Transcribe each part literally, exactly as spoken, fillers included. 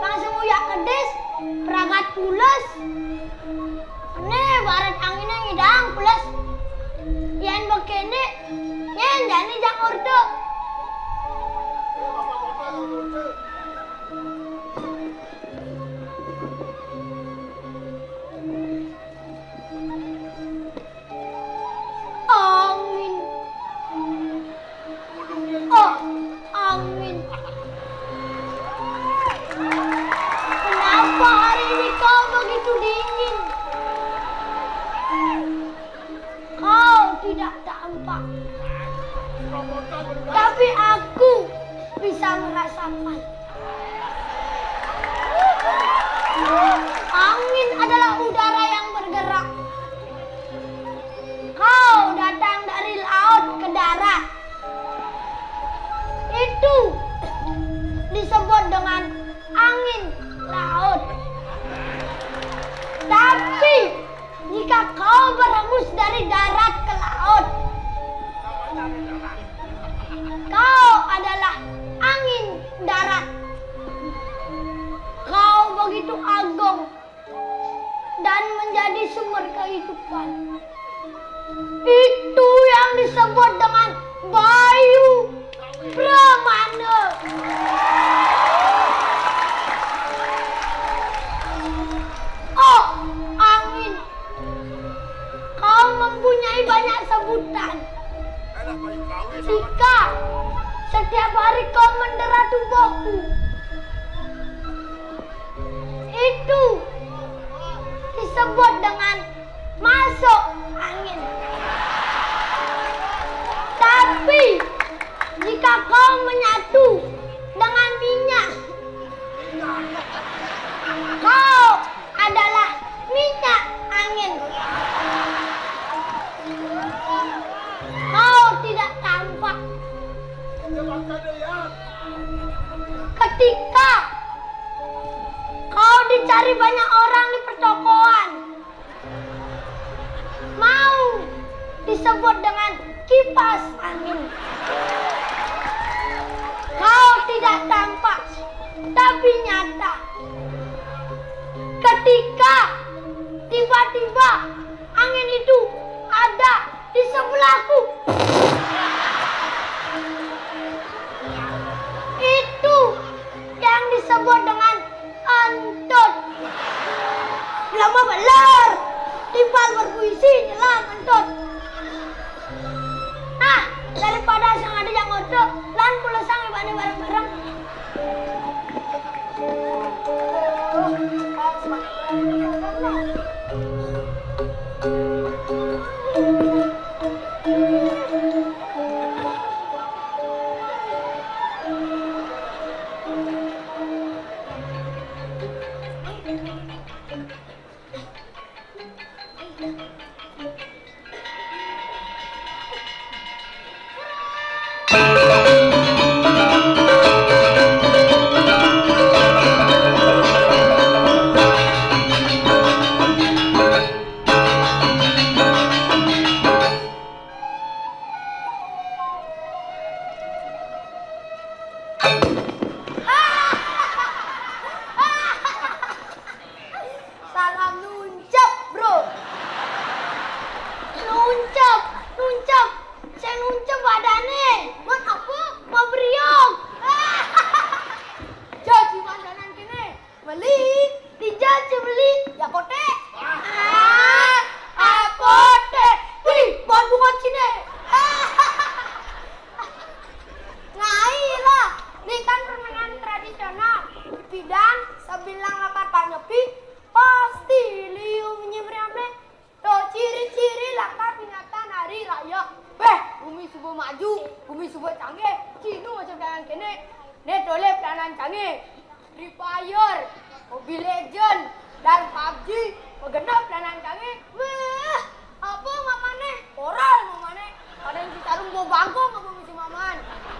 Bang semuyaq kedis, pragat pules. Ene baret anginne ngidang pules. Yen bekenek, yen jani jaq ngorte. Angin. Oh, angin. Kenapa hari ini kau begitu dingin? Kau tidak tampak. Tapi aku bisa merasakan. Angin adalah udara yang bergerak. Kau datang dari laut ke darat. Itu disebut dengan angin laut. Tapi jika kau berhembus dari darat ke laut, kau adalah angin darat. Kau begitu agung dan menjadi sumber kehidupan. Itu yang disebut dengan Bayu Pramana. Oh, angin, kau mempunyai banyak sebutan. Jika setiap hari kau mendera tubuhku, itu disebut dengan masuk angin. Tapi jika kau menyatu dengan minyak, kau adalah minyak angin. Kau tidak tampak. Ketika kau dicari banyak orang di pertokoan, mau disebut dengan kipas angin. Kau tidak tampak, tapi nyata. Ketika tiba-tiba angin itu ada di sebelahku, itu yang disebut dengan entut. Lama beler. Timpal berpuisi, nyelam entut. Nah, daripada sing ada jaq ngorte, lan pulesang ibane bareng-bareng. Salam nuncep, Bro. Nuncep, nuncep. Sing nuncep badane. Buat apa? Mau beriok. Jadi makanan kene. Beli, dijak beli, ya kote. Ah, ah, kote. Wih, buat bunga cine. Ngai lah, ini kan permainan tradisional. Dipidang, sebilang lapat panyepi, pasti liu menyimriame. To ciri-ciri lakar peringatan hari raya. Beh, gumi suba maju, gumi suba canggih. Cino macam kayak kene. Ne tole pelanan canggih. Free Fire, Mobile Legend, dan pabji, magenep pelanan canggih. Weh, apa mamane? Koral mamane. Ada yang citarung bawa bangkong apa mesti maman.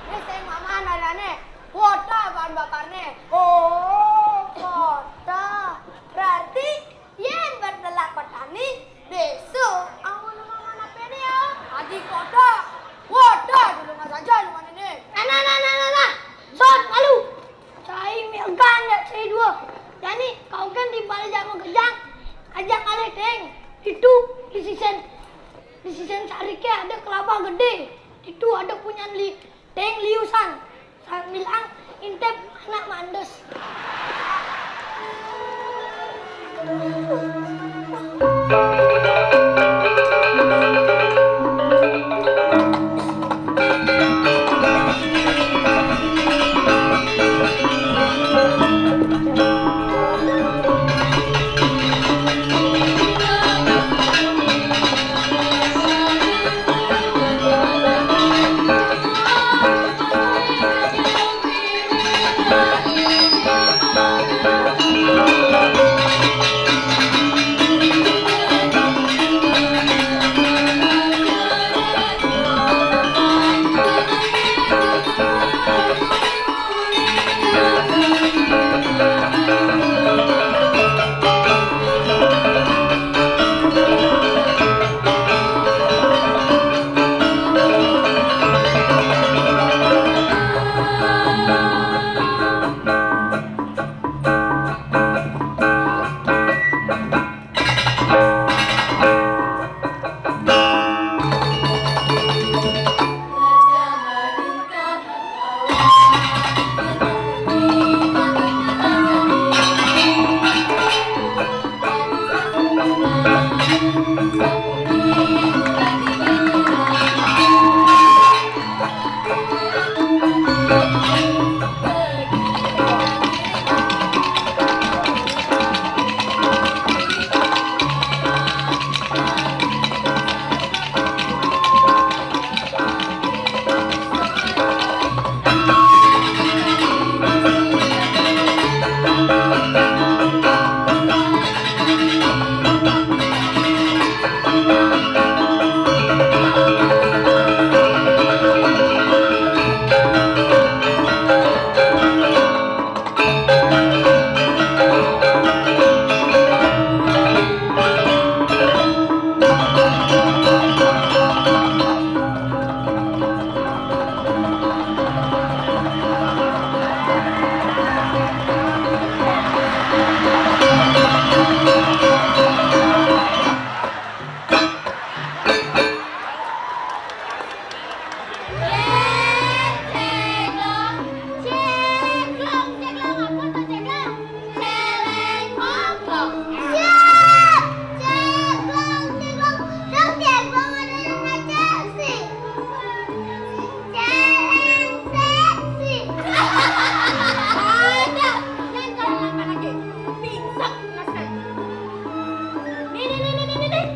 Ini saya maman adane. Kota bahan bakarne. Oh, kota. Berarti yen bertelak petani, besok awal maman apa ini ya? Adi kota. Kota dulu nggak saja lu mana ini. Nah, nah, nah, nah, nah, nah. Sot, malu. Cai miagan Ada kelapa gede, itu ada punyan li, Deng Liusan. Sambil ang intip anak mandes. Ceklong, ceklong, ceklong, apa tuh ceklong? Celeng hongkong. Siap! Ceklong, ceklong, dong ceklong ada nama Chelsea. Celeng seksi. Ada, jangan kalau lagi pingsan, rasanya. Nih, nih, nih, nih, nih, nih, nih.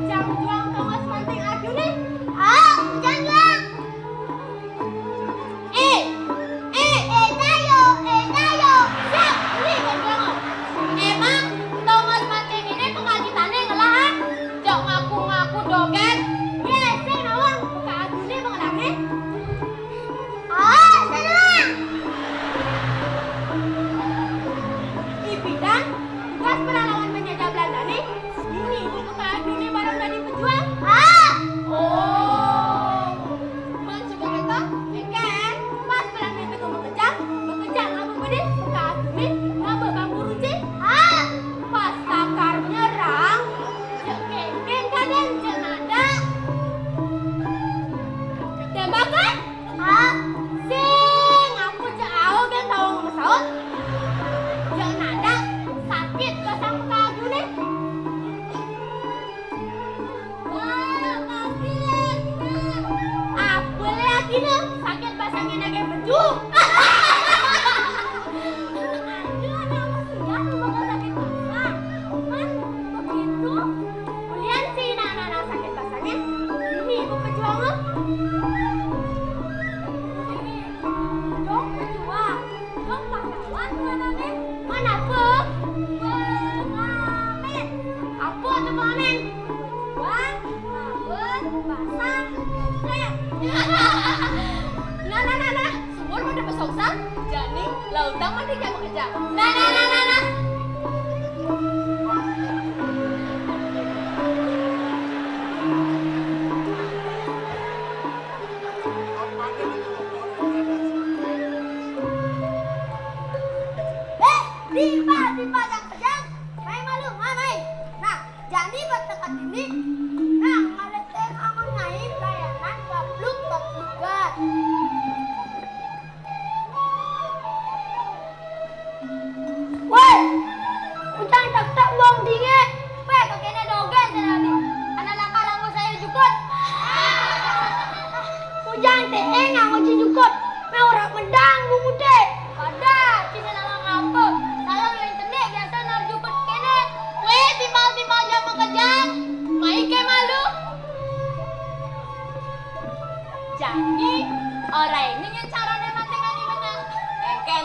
Jang juang tongos manting aju nih. Ah, jang juang. Eh, eh, eh, tayo, eh, tayo. Siap, nih, jang juang. Emang tongos manting ini pengagitane ngelah, ah? Jok ngaku-ngaku dogen. Ye, sing nawang, buka aju nih pengelahnya. Oh, senang. Ipidan, tugas perlawanan penjajah Belanda nih. Ini buku kayak gini barang dari pejuang. Ah. Oh. Man juga kita, ikan. Pas perang itu bekerja, bekerja ngapa budi? Buka aju nih, ngapa bambu runcing? Ah. Pas lakar nyerang, jek kengkeng kadang jek nada. Tembakan? Ah, sing aku jek au gen tawang mesaut. Jek nada sakit basang muka aku nih. Wah, sakit. Apa lagi nih? Sakit basangnya nage bejuk. Aduh, anak kasihan bakal sakit basah. Man, begitu. Ulian si nana sakit basangnya. Ini ibu pejuang lo. Dong pejuang, dong pahlawan tuh anaknya. Man apa? Pengamen. Apa tuh pengamen? Pejuang, ngabun, basah, sukses. Nah, nah, nah, nah. Sumur udah besok sang. Jani, lautan mah dia mau kerja. Nah, nah, nah, nah, nah. Eh, Bimba, Bimba, jangan kejam. Mai malu, mai, mai. Nah, jadi buat dekat ini. Nah, ada teh angon naik, kayak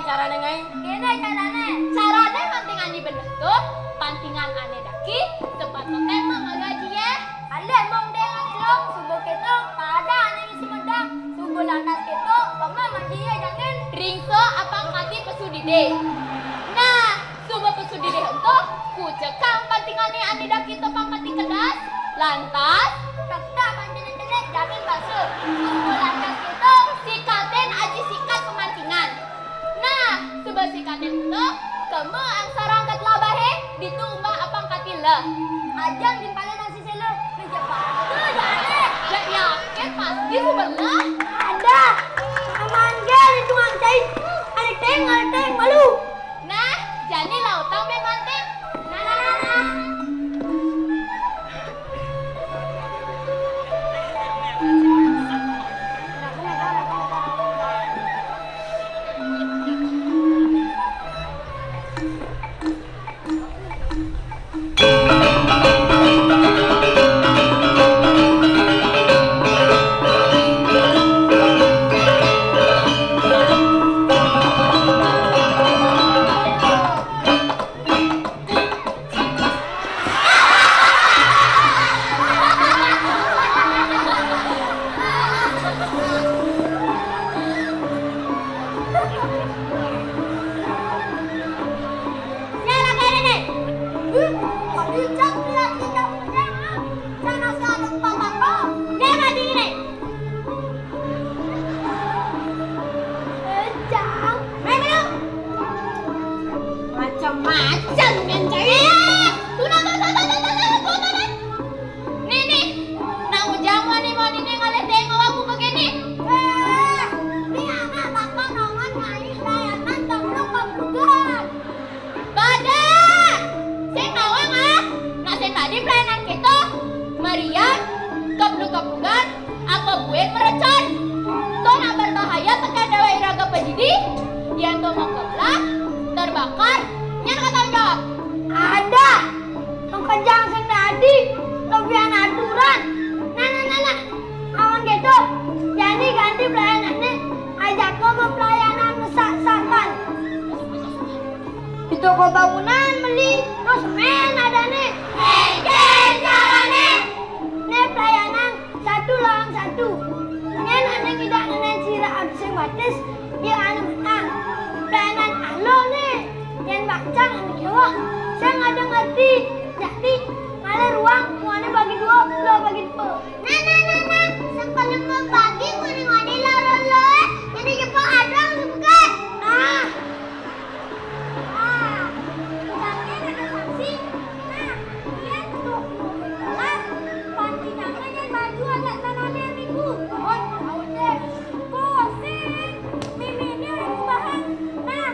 Carané ngaé? Kéné carané. Carané manting ané bener to, pantingan ané daki, sepatoté mah malu aji yé. Aléh mong dé ngan elong, suba kéto, pada ané ngisi medang, suba lantas kéto, pemam aji yé jangin. Ringso apang kati pesu didih. Nah, suba pesu didih ento, kucekang pantingané ané daki to pang kati kedas, lantas, tektak pancinné cenik jangin basa. Suba lantas kéto, sikatin aji sikat pemantingan. Nah, suba sikatin ento, kema angsarang ka telabahé, ditu umbah apang kati leh. Ajang timpalin nasi sela, meja batu jane. Jak yakin pasti suba leh. Ada. Aman gé di tuang cai. Ada teng, ada teng, malu. Nah, jani lautang bé manting. Nah, nah, nah, nah. Macam-macam, men, cai. Eh, tuna, tuna, tuna, tuna, tuna, tuna. Nih, nih. Nang ujang wani, wani nih ngalih tengok aku begini. Eh, ni anak bakal nongon ngai layanan tembok pembukaan. Pada! Sing nawang, ah! Nah, sing tadi pelayanan kita, merian, kepluk-keplukan, apa buin merecon. To nak berbahaya tekan dewek iraga pedidi, yang to mengkeplah, terbakar, nyan kata jawab. Ada! Mengkejang sing tadi, lebihan aturan. Nah, nah, nah, nah. Awan gitu, jani ganti pelayanannya, ajak ke pelayanan mesak-sakan. Di toko bangunan beli, terus men ada nih. Enten carane. Nih pelayanan satu lawan satu. Yen ane ngidak ngenen sira adu sing batis, ya ane menang. Pelayanan alo nih. Yen bacang ane kewok, sing ada ngerti. Jadi, ngalih ruang, muane bagi dua, lo bagi dua. Nah, nah, nah, nah. Sing paling mau bagi, muane-muane laro lo, eh. Jadi jepang adong sepekat. Ah. Nah, jangan ada sanksi. Nah, yen tuh lah, pancingannya jan maju agak sanane niku. Oh, tahu deh. Pusing. Mimine ora ngubahan. Nah,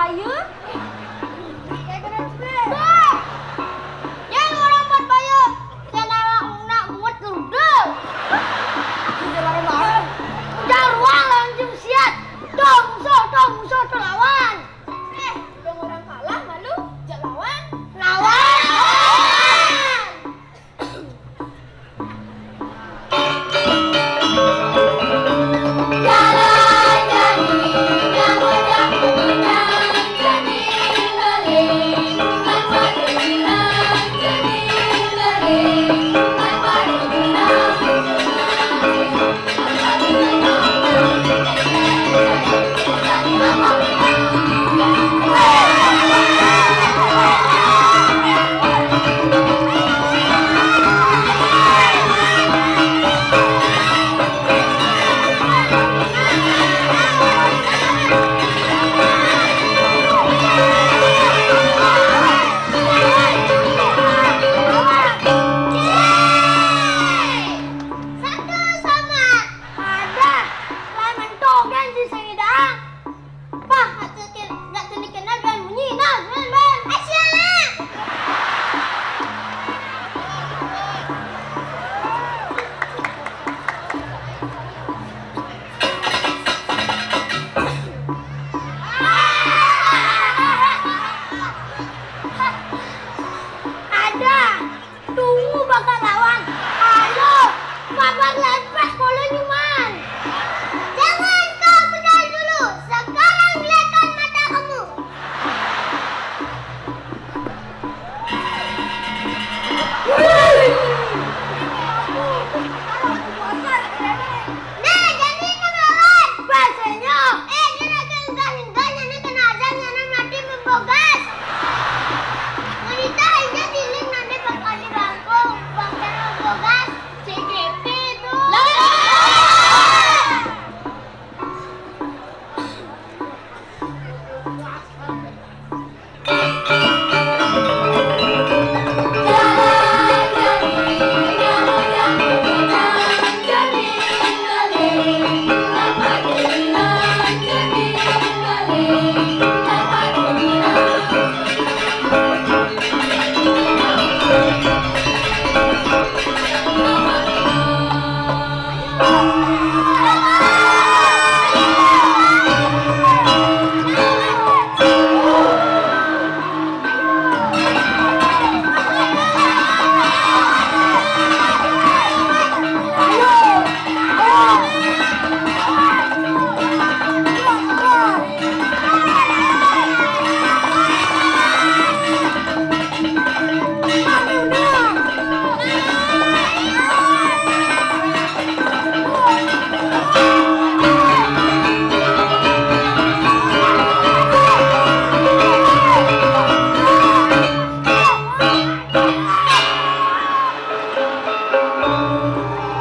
Ayo. Jangan orang buat bayar. Saya nak, nak buat dulu. Udah ruang lawan jum siat. Tong so, tong so, tong lawan. Eh, dong orang kalah malu, jak lawan. Lawan. Satu sama. Ada. Lain mentong kan si Sengidang. Pah, nggak terken-, nggak terkenal dan bunyi. Nah, ben, ben. Asyik. Ada. Tunggu bakal lawan. Ayo, papan lempes bola nyuman. Jangan kau pedal dulu. Sekarang biarkan mata kamu. Nah, jadi nang lawan. Bahasanya. Eh, dia nak kena, kena, kena azan, kena mati membogas. Wanita hanya tilik nanti bakal dirangkul, bakal membogas. C G T itu.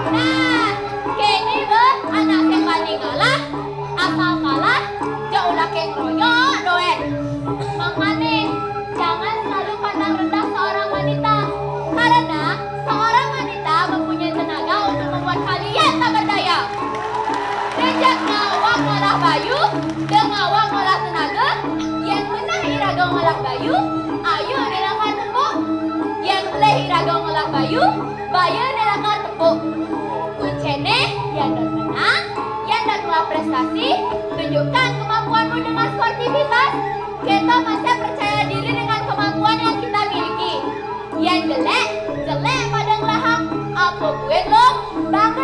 Nah, kene be anak sing wani ngalah, asal kalah, ja ulah keng royok doen. Makane, jangan selalu pandang rendah seorang wanita, karena seorang wanita mempunyai tenaga untuk membuat kalian tak berdaya. Dejak ngawang ngolah bayu, de ngawang ngolah tenaga, yen menah iraga ngolah bayu, ayu ne lakar tepuk. Yen pelih iraga ngolah bayu, bayu ne lakar tepuk. Kuncine, yen dot menang, yen dot ngolah prestasi, tunjukkan kemampuanmu dengan sportivitas. Kita masih percaya diri dengan kemampuan yang kita miliki. Yen jelek, jelek pada ngelahang. Apa buin lo? Bang